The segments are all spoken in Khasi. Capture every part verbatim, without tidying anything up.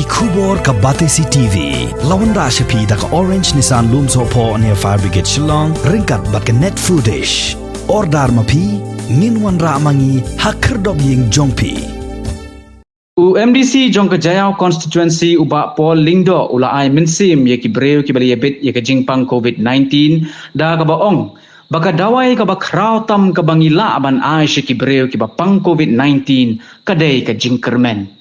Khubor ka Batesi T V la wanrah sha phi da ka Orange Nissan Lumsohphoh near Fire Brigade Shillong, ryngkat bad ka Net Foodish. Order ma phi, ngin wanrah ma ngi ha khyrdop ïing jong phi. U M D C jong ka Jaïaw Constituency, u Bah Paul Lyngdoh, u la ai mynsiem ïa ki briew kiba la ïabit ïa ka jingpang covid nineteen, da kaba ong ba ka dawai kaba khraw tam kaba ngi lah ban ai sha ki briew kiba pang covid nineteen ka dei ka jingkyrmen.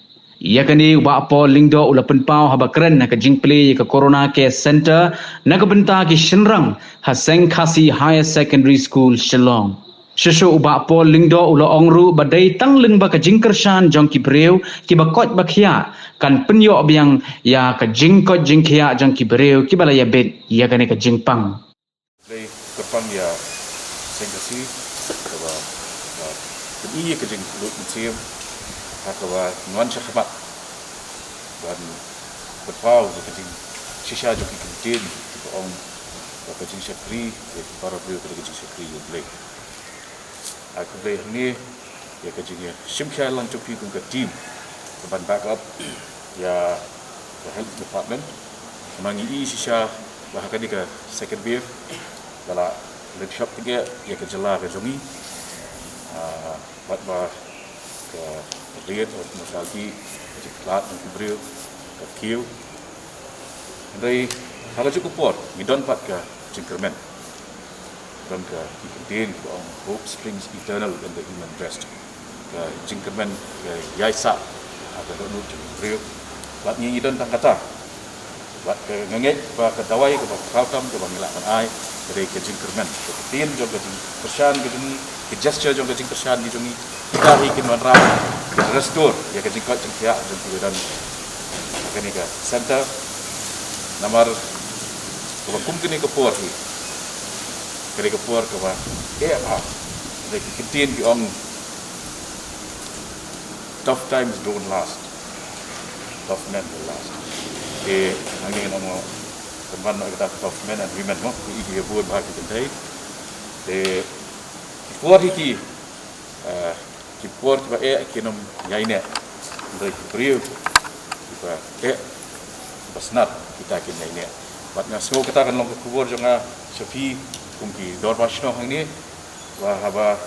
Ïa kane, u Bah Paul Lyngdoh u la pynpaw haba kren ha ka jingplie ïa ka Corona Care Centre na ka bynta ki shynrang ha Seng Khasi Higher Secondary School, Shillong. Shuh shuh, u Bah Paul Lyngdoh u la ong ruh ba dei tang lyngba ka jingkyrshan jong ki briew kiba koit ba khiah kan pynïoh biang ïa ka jingkoit jingkhiah jong ki briew kiba la ïabit ïa kane ka jingpang. Dei kyrpang ïa Seng Khasi kaba, ba, pyni ïa ka jingluid mynsiem ha kaba ngan sha khmat ban pynpaw ïa ka jingshisha jong ki kyntien kiba ong ba ka jingshakri ïa ki para briew ka dei ka jingshakri ïa U Blei. Ai khublei hangne ïa ka jingïashim khia lang jong phi kum ka team ka ban back up ïa ka health department. Namar ngi i shisha ba ha kane ka second wave ka la leit shop tike ïa ka jylla ka jong ngi. Ah, bad ba ka rate of mortality, ka jingkhlad jong ki briew ka kiew. Hynrei ha kajuh ka por ngi don pat ka jingkyrmen. Don ka ki kyntien kiba ong, "Hope springs eternal in the human breast." Ka jingkyrmen ka ïaisah ha ka dohnud jong u briew. Bad ngi, ngi don tang kata. Bad ka, nga ngeit ba ka dawai kaba khraw tam kaba ngi lah ban ai ka dei ka jingkyrmen. Ka ktien jong ka jingkyrshan ka jong ngi, ka gesture jong ka jingkyrshan ka jong ngi, kita hi kin wanrah, kin restore ïa ka jingkoit jingkhiah jong kiba don ha kane ka centre. Namar kaba kum kane ka por hi, kane ka por kaba eh bha. Kane ka kyntien ki ong, "Tough times don't last. Tough men will last." Te hangne ngi ong mo, pynban noh ïa kata tough men and women mo, ki, ki ïa bun bha ki kynthei. Te ki por hi ki, eh, ki por kiba eh kin ym ïaineh. Hynrei ki briew kiba eh, kiba snar, kita kin ïaineh. Bad nga sngew kata kan long ka khubor jong nga sha phi kum ki dorbar shnong hangne, ba haba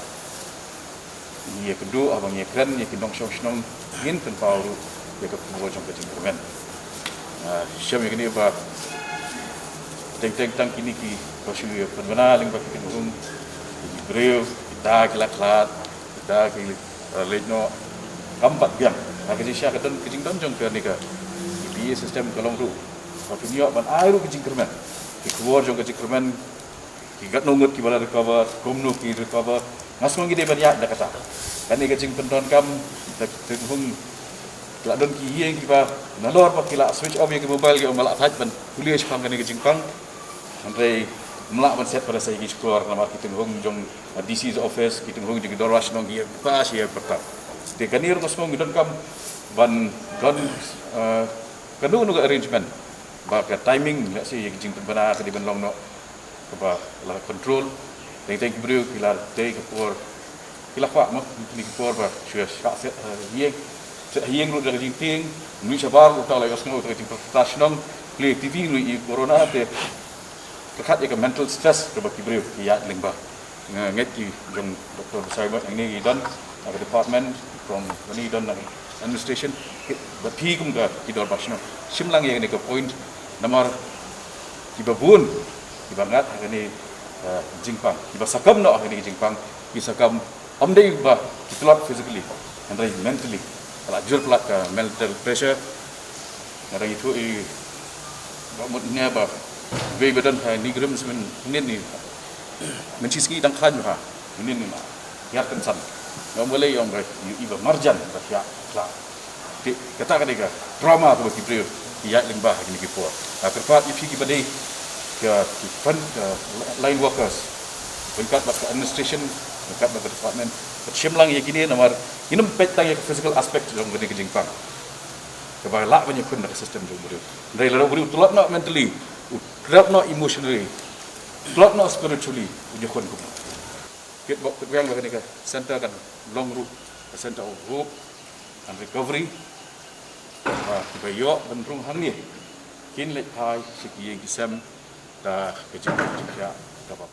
ngi ïakynduh, haba ngi ïakren ïa ki nongshong shnong, ngin pynpaw ruh ïa ka khubor jong ka jingkyrmen. Nga shem ïa kane ba teng teng tang kine kiba shu ïa pynbna lyngba ki kynhun, ki briew, kita ki la khlad, kita ki, eh, leit noh, kam pat biang. Ha ka jingshisha ka don, ka jingdon jong kane ka P P E system ka long ruh ba phin ïoh ban ai ruh ka jingkyrmen, ki khubor jong ka jingkyrmen, ki katno ngut kiba la recover, kumno ki recover. Nga sngew ngi dei ban ïaid da kata. Kane ka jingpyndonkam, da ki kynhun, ki la don ki ïing kiba nalor ba ki la switch off ïa ki mobile, ki ong ba la thait ban pule shaphang kane ka jingpang. Hynrei ym lah ban set pat da sa ïa ki shkor namar ki kynhun jong, uh, D C's office, ki kynhun jong ki dorbar shnong ki ïa pyrta shi ïa pyrta. Te kane ruh nga sngew ngi donkam ban don, uh, kano kano ka arrangement ba ka timing, let's say, ïa ka jingpynbna ka dei ban long noh kaba la control. Teng teng ki briew ki la dei ka por, ki la kwah mo, kine ki por ba shu ïa shah set, eh, ïing, set ïing ruh da ka jingtieng, ngi shabar uta la ïohsngew uta ka jingpyrta shnong, plie T V ruh i corona te pyrkhat ïa ka mental stress kaba ki briew ki ïaid lyngba. Nga ngeit ki jong Doctor Basaiawmoit hangne ki don na ka department, from hangne ki don na ka administration, ki, bad phi kum ka ki dorbar shnong, shim lang ïa kane ka point. Namar kiba bun kiba ngat ha kane, eh, jingpang, kiba sakam noh ha kane ka jingpang, ki sakam ym dei ba ki tlot physically, hynrei mentally. Ka la jur palat ka mental pressure. Nga dang ïathuh ïa i Bah Mut ne ba wei ba don ha NEIGRIHMS mynhynnin, ni mynshisngi dang khlaiñ bha, mynhynnin ma hiar kynsan. Nga ong balei, ong ba i, i ba marjan ba thiah khlad. Te kata ka dei ka trauma kaba ki briew ki ïaid lyngba ha kine ki por. Nga kyrpad ïa phi kiba dei ka, ki front, ka line workers, ryngkat bad ka administration, ryngkat bad ka department, ban shim lang ïa kine namar ngin ym peit tang ïa ka physical aspect jong kane ka jingpang kaba lah ban ïakhun da ka system jong u briew. Hynrei lada u briew u tlot noh mentally, u tlot noh emotionally, u tlot noh spiritually, un ïakhun kumno? Kit bok kit weng ba kane ka center kan long ruh ka center of hope and recovery. ba kiba ïoh ban rung hangne kin leit phai sha ki ïing ki sem da ka jingkit jingkhiah kaba